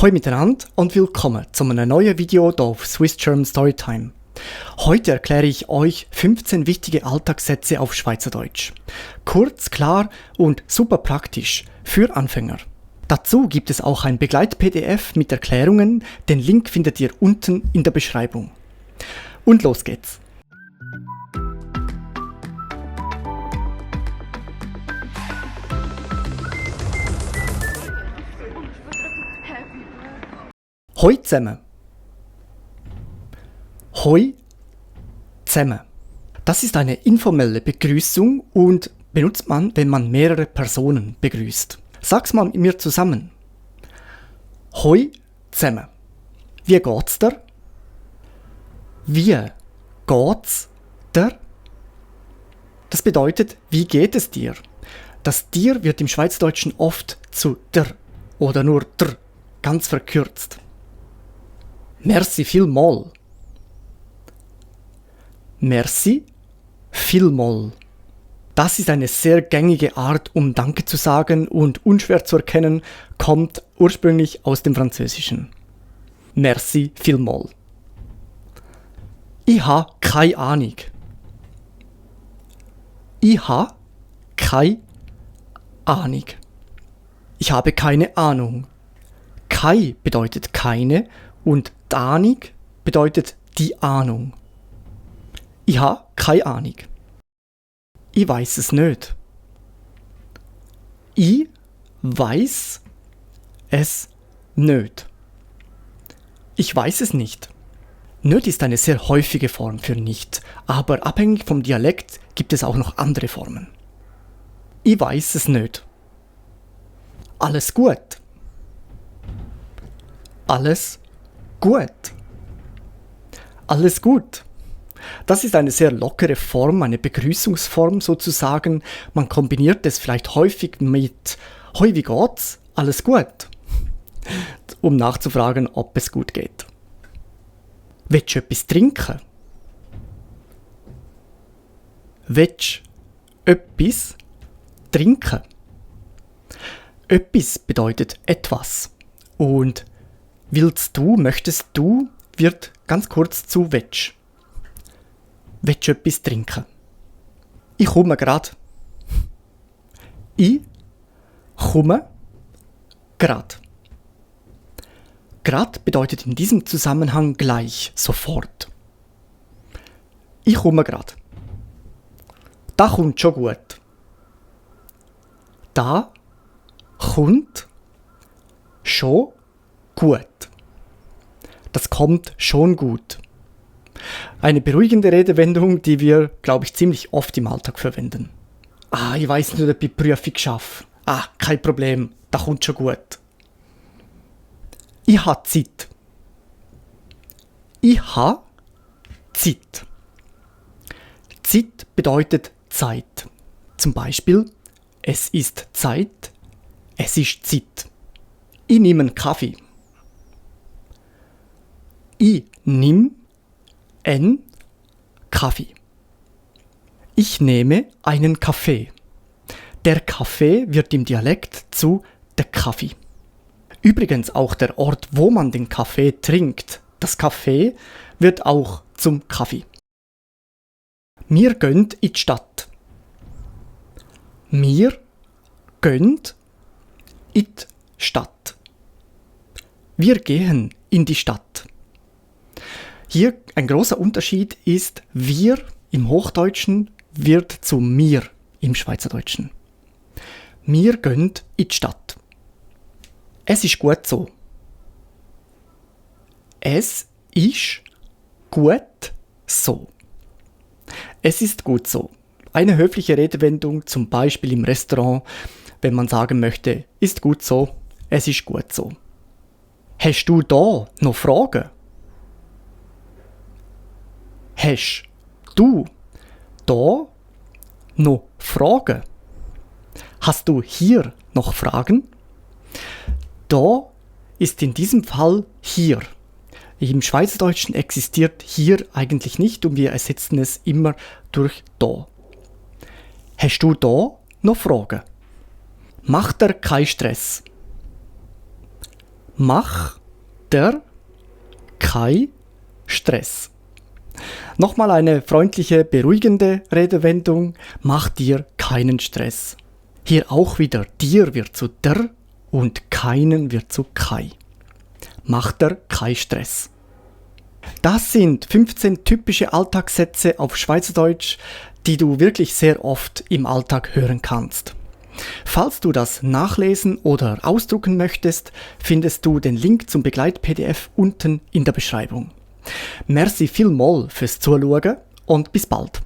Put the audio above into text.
Hallo miteinander und willkommen zu einem neuen Video hier auf Swiss German Storytime. Heute erkläre ich euch 15 wichtige Alltagssätze auf Schweizerdeutsch. Kurz, klar und super praktisch für Anfänger. Dazu gibt es auch ein Begleit-PDF mit Erklärungen, den Link findet ihr unten in der Beschreibung. Und los geht's! Hoi zusammen. Hoi zusammen. Das ist eine informelle Begrüßung und benutzt man, wenn man mehrere Personen begrüßt. Sag's mal mit mir zusammen. Hoi zusammen. Wie geht's dir? Wie geht's dir? Das bedeutet, wie geht es dir? Das dir wird im Schweizerdeutschen oft zu der oder nur dr ganz verkürzt. Merci vielmal. Merci vielmal. Das ist eine sehr gängige Art, um Danke zu sagen und unschwer zu erkennen, kommt ursprünglich aus dem Französischen. Merci vielmal. Ich ha keine Ahnung. Ich ha keine Ahnung. Ich habe keine Ahnung. Kai bedeutet keine und Ahnung bedeutet die Ahnung. Ich habe keine Ahnung. Ich weiß es nicht. Ich weiß es nicht. Ich weiß es nicht. Nicht ist eine sehr häufige Form für nicht, aber abhängig vom Dialekt gibt es auch noch andere Formen. Ich weiß es nicht. Alles gut. Alles gut. Alles gut. Das ist eine sehr lockere Form, eine Begrüßungsform sozusagen. Man kombiniert es vielleicht häufig mit Hoi, wie geht's? Alles gut. Um nachzufragen, ob es gut geht. Willst du etwas trinken? Willst du etwas trinken? Etwas bedeutet etwas. Und willst du, möchtest du, wird ganz kurz zu willst. Willst du etwas trinken? Ich komme grad. Ich komme grad. Grad bedeutet in diesem Zusammenhang gleich, sofort. Ich komme grad. Da kommt schon gut. Da kommt schon gut. Das kommt schon gut. Eine beruhigende Redewendung, die wir, glaube ich, ziemlich oft im Alltag verwenden. Ich weiß nicht, ob ich die Prüfung schaffe. Kein Problem, das kommt schon gut. Ich habe Zeit. Ich habe Zeit. Zeit bedeutet Zeit. Zum Beispiel, es ist Zeit, es ist Zeit. Ich nehme einen Kaffee. Ich nehme einen Kaffee. Ich nehme einen Kaffee. Der Kaffee wird im Dialekt zu der Kaffee. Übrigens auch der Ort, wo man den Kaffee trinkt, das Kaffee, wird auch zum Kaffee. Wir gehen in die Stadt. Wir gehen in die Stadt. Wir gehen in die Stadt. Hier ein großer Unterschied ist, wir im Hochdeutschen wird zu mir im Schweizerdeutschen. Wir gehen in die Stadt. Es ist gut so. Es ist gut so. Es ist gut so. Eine höfliche Redewendung, zum Beispiel im Restaurant, wenn man sagen möchte, ist gut so, es ist gut so. Hast du da noch Fragen? Hast du da noch Fragen? Hast du hier noch Fragen? Da ist in diesem Fall hier. Im Schweizerdeutschen existiert hier eigentlich nicht und wir ersetzen es immer durch da. Hast du da noch Fragen? Macht er keinen Stress? Mach der kein Stress. Nochmal eine freundliche, beruhigende Redewendung. Mach dir keinen Stress. Hier auch wieder dir wird zu der und keinen wird zu kai. Mach dir kein Stress. Das sind 15 typische Alltagssätze auf Schweizerdeutsch, die du wirklich sehr oft im Alltag hören kannst. Falls du das nachlesen oder ausdrucken möchtest, findest du den Link zum Begleit-PDF unten in der Beschreibung. Merci vielmals fürs Zuschauen und bis bald.